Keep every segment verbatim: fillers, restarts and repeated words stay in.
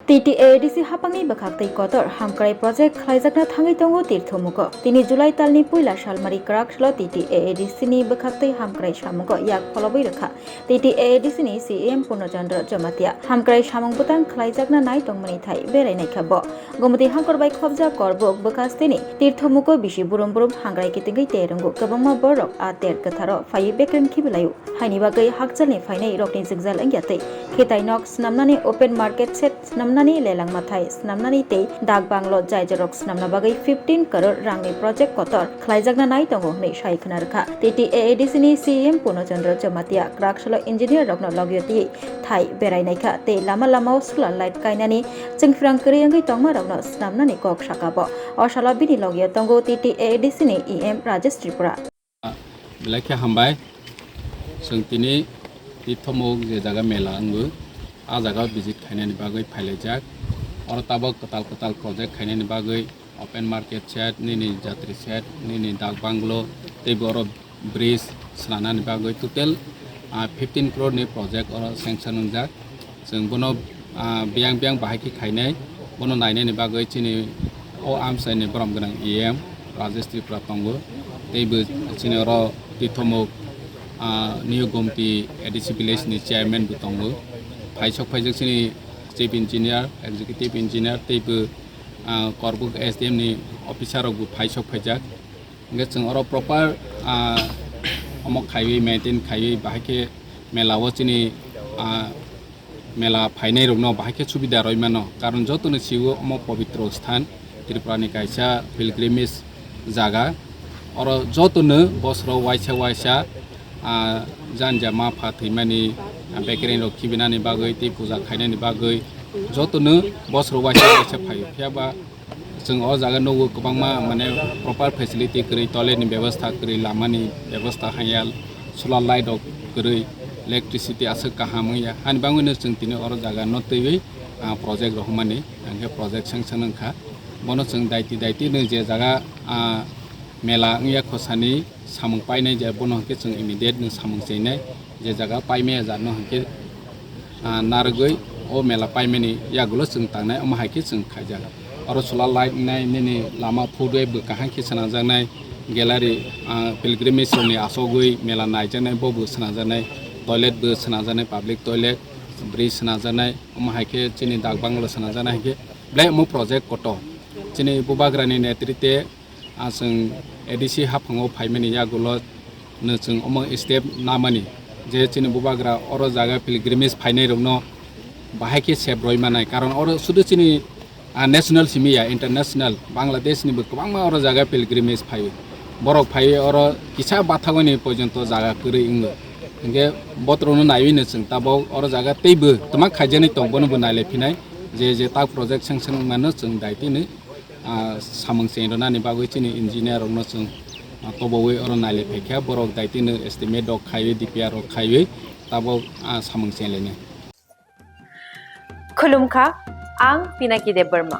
T T A A D C haphangni bwkhaktwi kotor hamkrai project khlaijakna thangwi tongo Tirthomugo. Tini July talni puila salmari kwrak salo T T A A D C ni bwkhaktwi hamkrai samungo yak pholobwi rwkha T T A A D C ni C E M Purno Chandra Jamatia. Hamkrai samung bwtang khlaijakna nai tongmani thai berai naikha bo. Gumti hangkor bai khobjak Korbuk bwkhasteni Tirthomugo bisi burum burum hangrai kitingwi terwngo. Kwbangma borok a ter kwtharo phaiwi bekreng khibilaio. Haini bagwi hakchalni phainai rokni jwngjal wngya tei khitai nok snamnani open market shed snamnani lelang mathai snamnani tei dak banglo jaijorok snamna bagwi fifteen crore rangni project kotor khlaijakna nai tongo hwnwi sai khna rwkha. T T A A D C ni C E M Purno Chandra Jamatia kwrak salo engineer rokno logio twiwi thai berai naikha tei lama lamao solar light kainani chwngphrang kwrwi wngwi tongma rokno snamnani kok saka bo. O salo bini logio tongo T T A A D C ni E M Rajesh Tripura. Belai khe hambai. Chwng tini Tirthomuk je jaga mela wngo, a jaga visit khainani bagwi phailaijak. Oro tabuk kwtal kwtal project khainani bagwi open market shed, nini jatri shed, nini dak banglo, tei bo oro bridge swnamnani bagwi total, ah, fifteen crore ni project oro sanction wngjak. Chwng bono, ah, biyang biyang bahai khe khainai, bono nainani bagwi chini o amchaini borom gwnang E M Rajesh Tripura tongo, tei bo chini oro Tirthomuk, ah, New Gomti A D C village ni chairman bo tongo. Phaisok phaijak chini chief engineer, executive engineer, tei bo, ah, Korbuk S D M ni officer rok bo phaisok phaijak. Hingke chwng oro proper, ah, omo khaiwi maintain khaiwi bahai khe mela o chini, ah, mela phainai rokno bahai khe subida rwi mano, karon jotono sio omo pobitro sthan, Tripura ni kaisa pilgrimage jaga. Oro jotono bosoro waisa waisa, ah, janja ma pha thwimani, ah, bekereng rok khibinani bagwi tei puja khainani bagwi jotono bosoro waisa waisa phaio. Phiya ba chwng o jaga nugo kwbangma, mane, proper facility kwrwi, toilet ni bebostha kwrwi, lama ni bebostha hanya, solar light rok kwrwi, electricity aswk kaham wngya. Hani bagwino chwng tini oro jaga no twiwi, ah, project rohormani, hingke project sanction wngkha. Bono chwng daiti daiti no je jaga, ah, mela wngya khosani samung painai je bono hingke chwng immediate no samung chinai. Je jaga paimaya jatno hingke, ah, narwgwi o mela paimani yagulo chwng tangnai, omo hai khe chwng khaijak. Oro solar light wngnai, nini lama footway bo kaham khe swnamjaknai, gallery, ah, pilgrimage rokni asogwi mela naijaknai, bo bo swnamjaknai, toilet bo swnamjaknai, public toilet, bridge swnamjaknai, omo hai khe chini dak bangalo swnamjaknai, hai khe belai omo project kotor. Chini Bubagrani netrite ah, chwng A D C haphango phaimani yagulo no chwng omo step namani je chini Bubagra oro jaga pilgrimage phainai rokno bahai khe sep roi manai, karon oro sudu chini, ah, national simi ya, international, Bangladesh ni bo kwbangma oro jaga pilgrimage phaio. Borok phaiwi oro kisa bathagoni porjonto jaga kwrwi wngo. Hingke botrokno naiwi no chwng tabok oro jaga teibo twma khaijaknai tong, bono bo nailai phinai je je tak project sanction wngmano chwng daitino ah, samung cheng rwnani bagwi chini engineer rokno chwng, ah, tobowi oro nailai phaikha, borok daitino estimate rok khaiwi, D P R rok khaiwi tabok, ah, samung cheng lainai. Khulumkha, ang Pinaki Debbarma.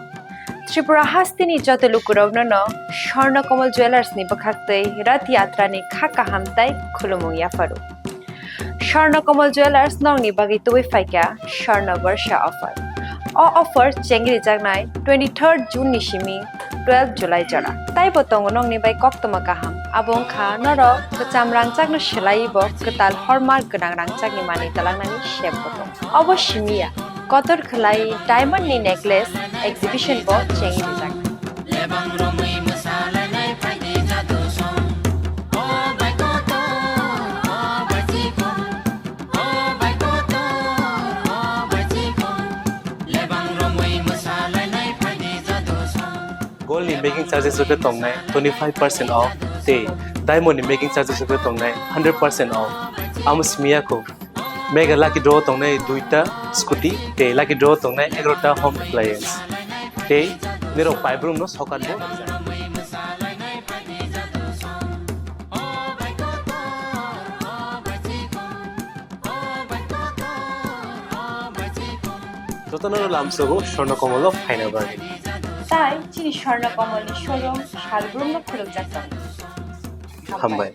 Tripura hasteni joto lukurokno no Swarna Kamal Jewellers ni bwkhaktwi Rath Yatra ni kha kaham tai khulumung yapharu. Swarna Kamal Jewellers nokni bagwi tubui phaikha Swarna Barsha offer. O offer chengrijaknai twenty-third June ni simi twelve July jora. Taibo tongo nokni bai koktwma kaham. Abo wngkha norok kwcham rangchakno swlaiwi bo kwtal hallmark gwnang rangchakni manwi twlangnani sep bo tongo. Obo simi ya, kotor khwlai diamond ni necklace exhibition bo chengrijaknai. Lebang romwi mwsalainai phaidi jadu song. O bai kotor, o bai chikon, o bai kotor, o bai chikon. Lebang romwi mwsalainai phaidi jadu song. Gold ni making charges rok tongnai twenty five percent off tei diamond ni making charges rok tongnai hundred percent off. Amo simi ya kho. Mega lucky draw tongnai duita scooty tei lucky draw tongnai egarota home appliance. Tei nirok paibrumno sokat bo rwjak. Jotono lamsogo Swarna Kamal o phaina bagwi. Tai chini Swarna Kamal ni showroom salbrumno khulukjak tongo. Hambai.